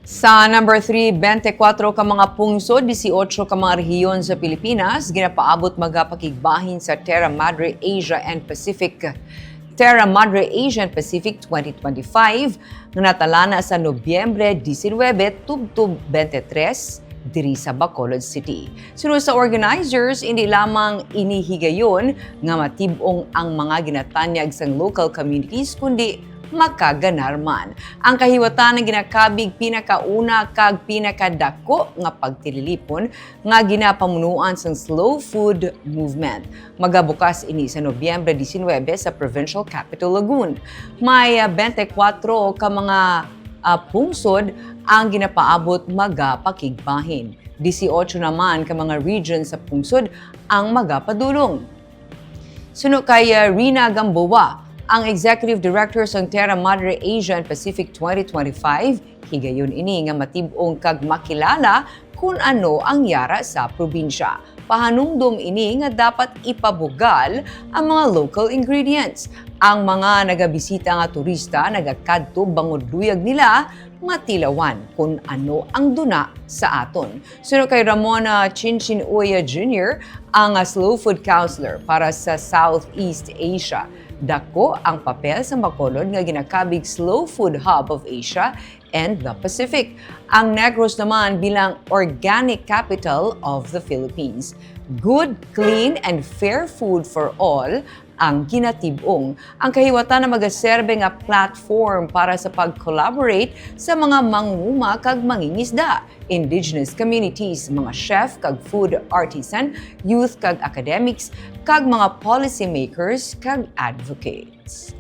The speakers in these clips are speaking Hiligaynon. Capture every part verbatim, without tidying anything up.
Sa number three, twenty-four ka mga pungsod, dieciocho ka mga rehiyon sa Pilipinas ginapaabot magapakigbahin sa Terra Madre Asia and Pacific, Terra Madre Asia and Pacific twenty twenty-five, nga natalana sa Nobyembre diecinuebe tubtob twenty-three diri sa Bacolod City. Suno sa organizers, hindi lamang ini higayon nga matib-ong ang mga ginatanyag sang local communities, kundi makaganar man. Ang kahiwatan ang ginakabig pinakauna kag pinakadako nga pagtililipon nga ginapamunuan sang Slow Food Movement. Magabukas ini sa Nobyembre diecinuebe sa Provincial Capital Lagoon. May, ah, twenty-four ka mga, ah, pungsod ang ginapaabot magapakigbahin. Dieciocho naman ka mga region sa pungsod ang magapadulong. Suno kay, ah, Rina Gamboa, ang Executive Director sang Terra Madre Asia and Pacific twenty twenty-five, higayon ini nga matib-ong kag makilala kun ano ang yara sa probinsya. Pahanumdom ini nga dapat ipabugal ang mga local ingredients. Ang mga nagabisita nga turista nagakadto bangod luyag nila matilawan kun ano ang duna sa aton. Suno kay Ramona Chinchin Uya Junior, ang, ah, Slow Food Counselor para sa Southeast Asia, dako ang papel sa Bacolod nga ginakabig Slow Food Hub of Asia and the Pacific. Ang Negros naman bilang Organic Capital of the Philippines. Good, clean, and fair food for all ang ginatib-ong. Ang kahiwatan na magaserbe nga platform para sa pag-collaborate sa mga mangunguma kag mangingisda, indigenous communities, mga chef kag food artisan, youth kag academics, kag mga policymakers kag advocates.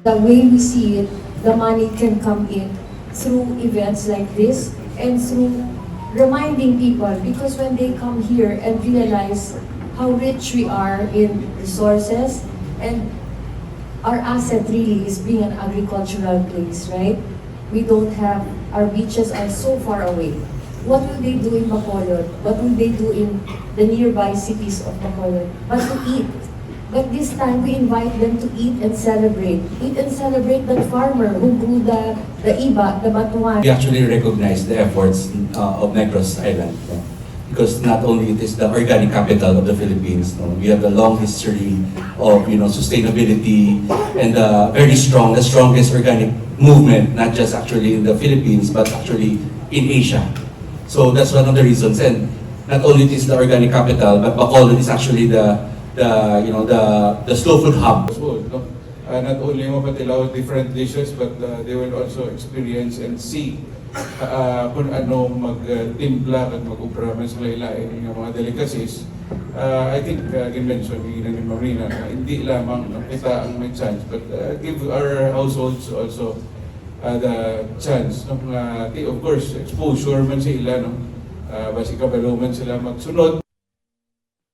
The way we see it, the money can come in through events like this and through reminding people, because when they come here and realize how rich we are in resources, and our asset really is being an agricultural place, right? We don't have, our beaches are so far away. What will they do in Bacolod? What will they do in the nearby cities of Bacolod? But to eat. But this time, we invite them to eat and celebrate. Eat and celebrate that farmer who grew the, the iba, the batuan. We actually recognize the efforts uh, of Negros Island, no? Because not only it is the organic capital of the Philippines, no? We have the long history of, you know, sustainability and uh, very strong, the strongest organic movement, not just actually in the Philippines, but actually in Asia. So that's one of the reasons. And not only it is the organic capital, but Bacolod is actually the, the you know, the, the slow food hub. So, no? Uh, not only mapatilaw different dishes, but uh, they will also experience and see uh, kung ano magtimpla at mag-upra man sa lain-lain nga mga delicacies. Uh, I think uh, gin-mention ni Nanay Marina na hindi lamang, no, kita ang may chance, but uh, give our households also uh, the chance, no, nga, ti- of course, exposure man sa ila, no? Uh, basi kabalo man sila magsunod.